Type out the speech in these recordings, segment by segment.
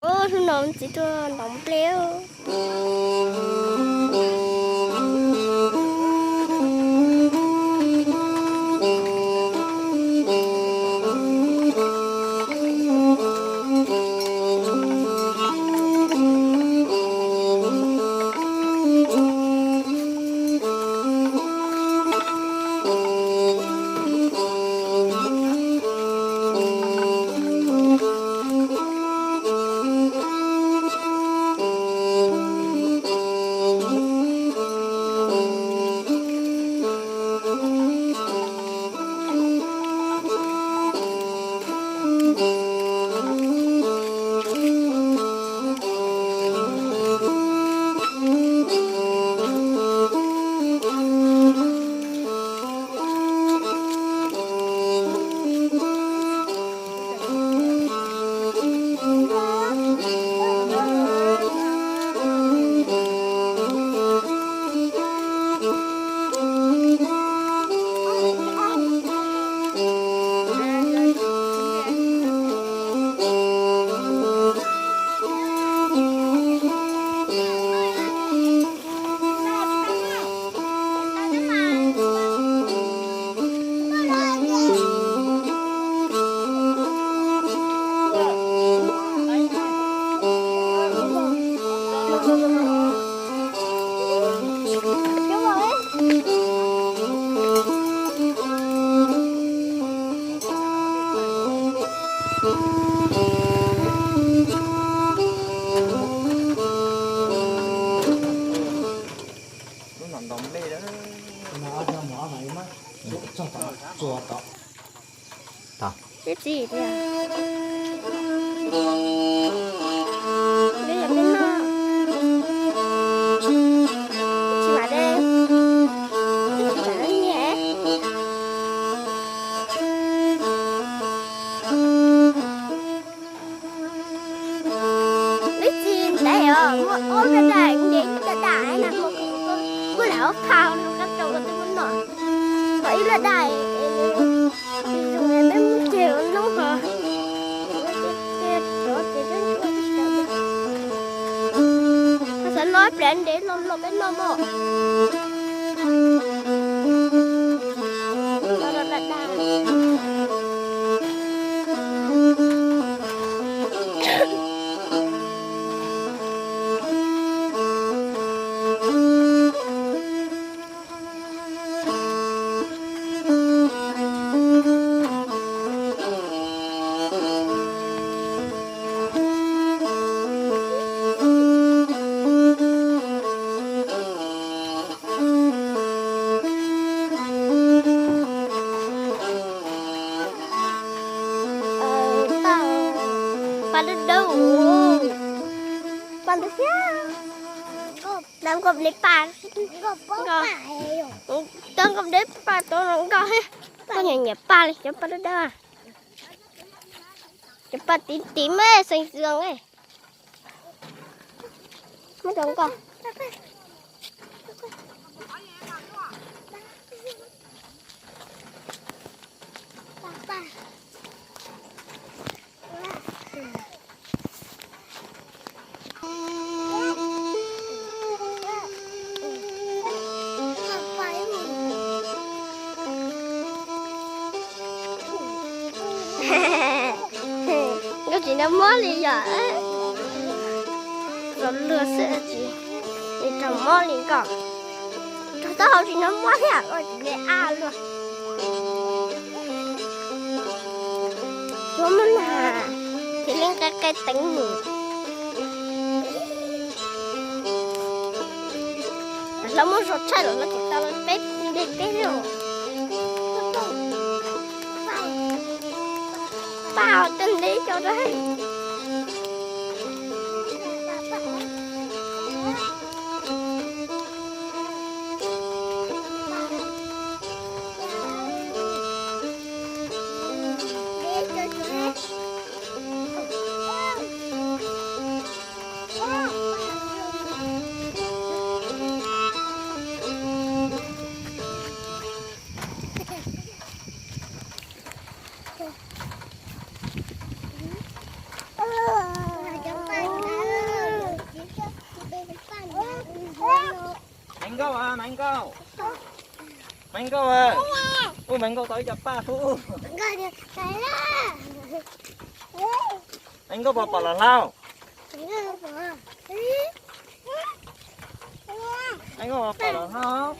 Hnub no txiv tuaj ntov nplej. Ib txhij tiag. Peb yog peb noj, tsis mam de, tsis mam nyiam. Ib txhij ntawd os, muaj ob lub dais nce ib lub dais na, muaj lawm ob phav no qab rau koj twb muab noj, ho ib lub dais, peb mus ceg ua noob ho. Koj xav noj ib pliag ntev los los peb noj mog. Paj dawb dawb, paj ntawd thiab. Nkauj deb paj, nkauj deb paj tod nkauj, koj nyiam nyiam paj li cov paj dawb dawb. Cov paj tim tim me xeev xeev, muab rau nkauj. Nkauj tsis noj muab li yom. Los luag xwb tsis, tsis raug mob li nkauj. Raug taub hau tsis noj muab thiab, ua tsis le ab luaj. Tsuav muab nag, cia li nqe qe teev mus. Hlob muab zog tshaij los hlob tsis tau peb de peb li. Paj tej ntev cov rau. Maiv Nkauj, Maiv Nkauj, ub, Maiv Nkauj tau ib co paj ub. Maiv Nkauj puas pom los hlaub? Maiv Nkauj puas pom los hlaub?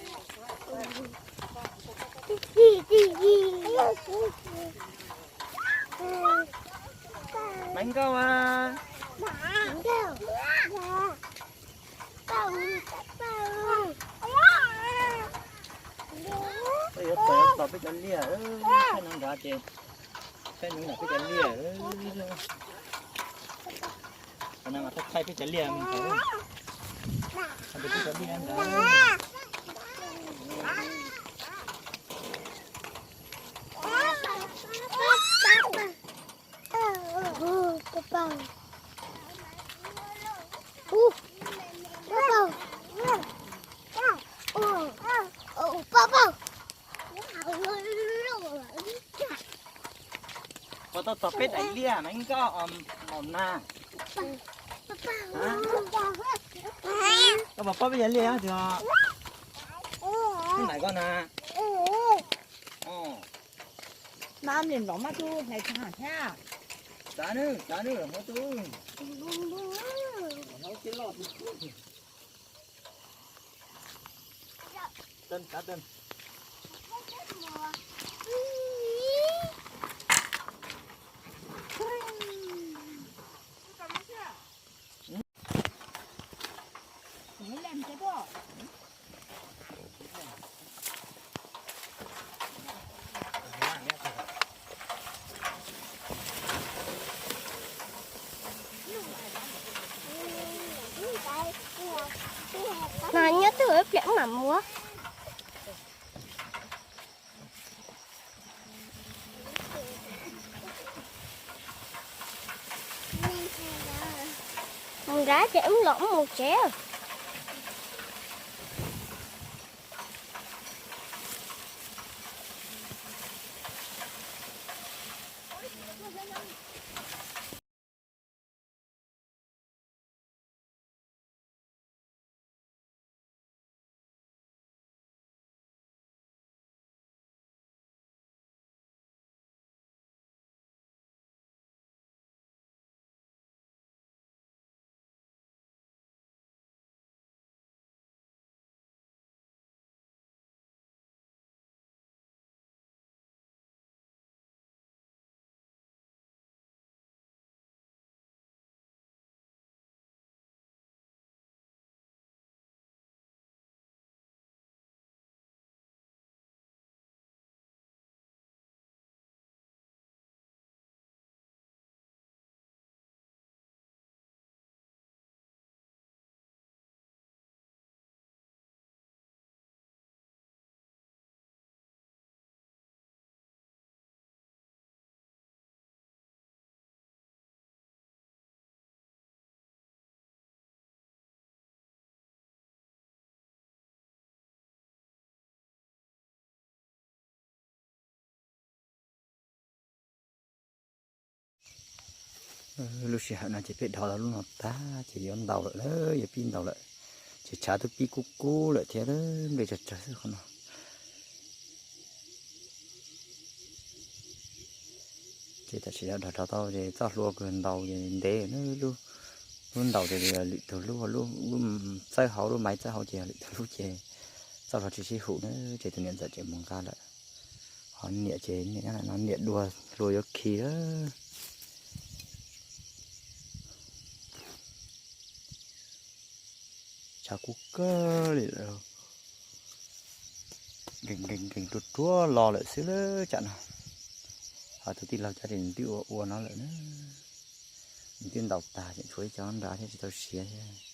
Maiv Nkauj a. Yuav txog yuav txog peb cov liaj, saib no nrad ces, saib no nrad peb cov liaj. Qhov no mas thaij peb cov liaj, thaij peb cov liaj nrad. Puas tau txog peb daim liaj Maiv Nkauj, Maum Nas? Koj puas paub peb cov liaj tiag? Hnub nais koj na. Mas nplej nplov mas tus hlais tshaj thiab. Tsav nws, tsav nws los hov tus. Mas nyob twg ib pliag wb mam mus. Mus nrad ces wb los wb mus tsev. Lub sij hawm no ces peb dhos tau lub no tag ces yuav ntaus lawm, yuav pib ntaus lawm. Ces tshav twb pib kub kub lawm thiab, nplej tsawg tsawg xwb qhov no. Ces tam sim no dhos dhos tau ces txoj hlua kws ntaus ces ntev, lub ntaus ces lwm tug lub, lub txawb hauv, lub maiv txawb hauv ces lwm tug lub ces txoj hlua tsis sib hum na, ces tus niam ntxawm tseem mus nqa lawm. Ho niam ces niam nyob no niam dua hlua yuav khi lawm. Tshav kub kawg li lawm. Nkees nkees nkees ruaj ruaj los lawm xwb lawm tsam no. Ho tus tij laug cov ces nws twb ua ua no lawm na. Nws twb ntaus tag ces tshuav ib co nrad thiab tsis tau siav thiab.